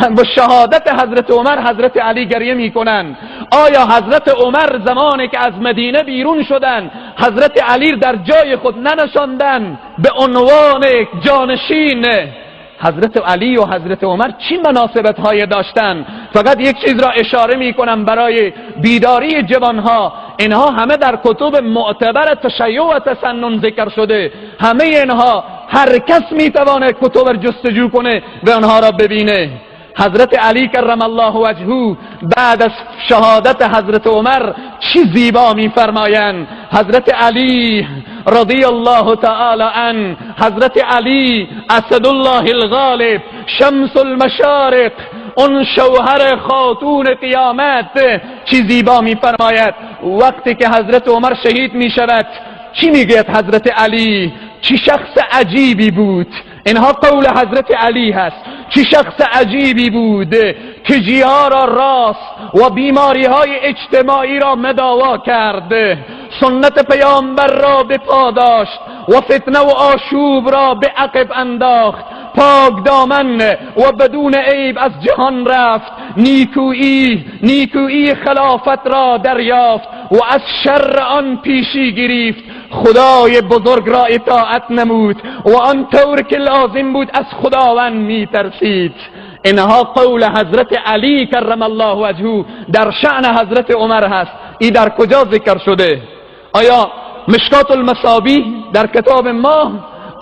با شهادت حضرت عمر حضرت علی گریه میکنن؟ آیا حضرت عمر زمانی که از مدینه بیرون شدن حضرت علی در جای خود ننشاندن به عنوان جانشین؟ حضرت علی و حضرت عمر چی مناسبت های داشتن؟ فقط یک چیز را اشاره می کنم برای بیداری جوانها. اینها همه در کتب معتبر تشیع و تسنن ذکر شده. همه اینها هر کس می تواند کتب جستجو کنه و آنها را ببینه. حضرت علی کرم الله وجهه بعد از شهادت حضرت عمر چی زیبا میفرمایند. حضرت علی رضی الله تعالی عنه، حضرت علی اسدالله الغالب، شمس المشارق، اون شوهر خاتون قیامت، چی زیبا میفرماید. وقتی که حضرت عمر شهید میشود چی میگوید حضرت علی؟ چی شخص عجیبی بود. اینها قول حضرت علی هست. چی شخص عجیبی بود که جیها را راست و بیماری های اجتماعی را مداوا کرد، سنت پیامبر را به پا داشت و فتنه و آشوب را به عقب انداخت، پاک دامن و بدون عیب از جهان رفت، نیکویی خلافت را دریافت و از شر آن پیشی گرفت، خدای بزرگ را اطاعت نمود و آن طور که لازم بود از خداوند میترسید. اینها قول حضرت علی کرم الله وجهه در شأن حضرت عمر هست. ای در کجا ذکر شده؟ آیا مشکات المصابیح در کتاب ما؟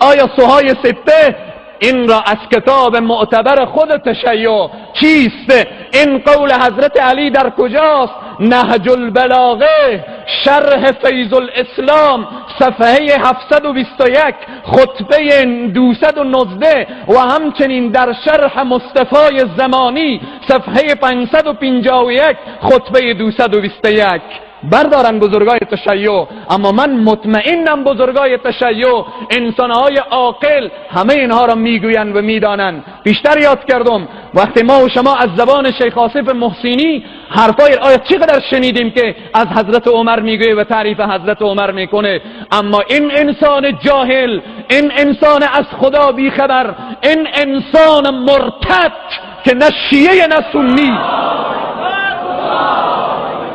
آیا سوهای سته؟ این را از کتاب معتبر خود تشیع چیست؟ این قول حضرت علی در کجاست؟ نهج البلاغه شرح فیض الاسلام صفحه 721 خطبه 219 و همچنین در شرح مصطفی زمانی صفحه 551 خطبه 221. بردارن بزرگای تشیع. اما من مطمئنم بزرگای تشیع، انسانهای عاقل، همه اینها را میگویند و میدانند. بیشتر یاد کردم وقتی ما و شما از زبان شیخ آصف محسینی حرفای آیا چقدر شنیدیم که از حضرت عمر میگویه و تعریف حضرت عمر میکنه. اما این انسان جاهل، این انسان از خدا بیخبر، این انسان مرتد که نه شیعه نه سنی،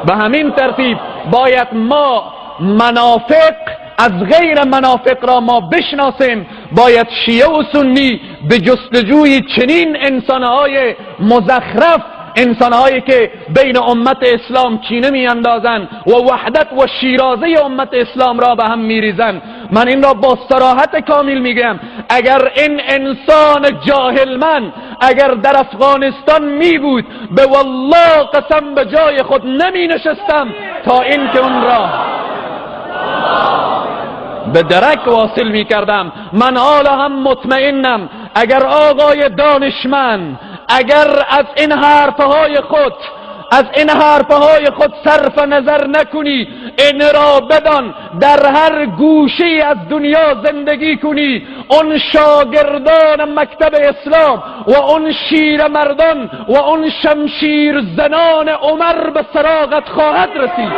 به همین ترتیب باید ما منافق از غیر منافق را ما بشناسیم. باید شیعه و سنی به جستجوی چنین انسانهای مزخرف، انسانهایی که بین امت اسلام چینه میاندازند و وحدت و شیرازه امت اسلام را به هم میریزند. من این را با صراحت کامل میگم، اگر این انسان جاهل من اگر در افغانستان می بود، به والله قسم به جای خود نمی نشستم تا اینکه اون را به درک واصل می کردم. من حالا هم مطمئنم اگر آقای دانشمند اگر از این حرفهای خود، از این حرفهای خود صرف نظر نکنی، این را بدان در هر گوشه از دنیا زندگی کنی، اون شاگردان مکتب اسلام و اون شیر مردان و اون شمشیر زنان عمر به سراغت خواهد رسید.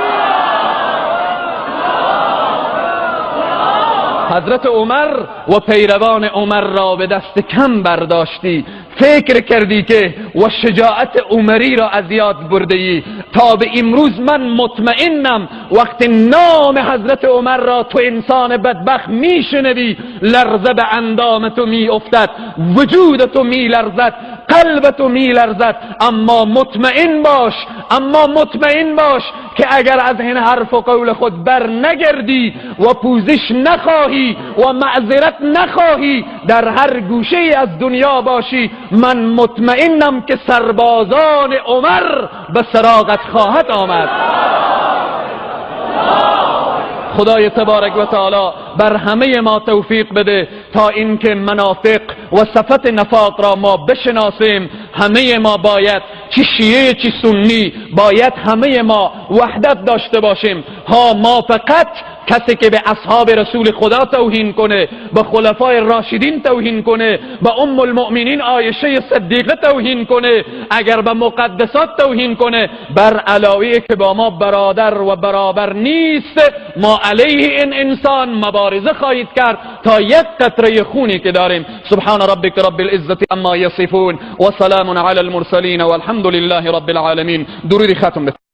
حضرت عمر و پیروان عمر را به دست کم برداشتی، فکر کردی که و شجاعت عمری را از یاد برده ای. تا به امروز من مطمئنم وقتی نام حضرت عمر را تو انسان بدبخت میشنوی، لرزه به اندام تو میافتد، وجود تو میلرزد، قلب تو میلرزد. اما مطمئن باش، اما مطمئن باش که اگر از این حرف و قول خود بر نگردی و پوزش نخواهی و معذرت نخواهی، در هر گوشه از دنیا باشی، من مطمئنم که سربازان عمر به سراغت خواهد آمد. خدای تبارک و تعالی بر همه ما توفیق بده تا اینکه منافق و صفت نفاق را ما بشناسیم. همه ما باید، چی شیعه چی سنی، باید همه ما وحدت داشته باشیم. ها، ما فقط کسی که به اصحاب رسول خدا توهین کنه، به خلفای راشدین توهین کنه، به ام المؤمنین عایشه صدیقه توهین کنه، اگر به مقدسات توهین کنه، بر علاوه که با ما برادر و برابر نیست، ما علیه این انسان مبارزه خواهید کرد تا یک قطره خونی که داریم. سبحان ربک رب العزة عما یصفون و سلام علی المرسلین والحمد لله رب العالمین. درود ختم.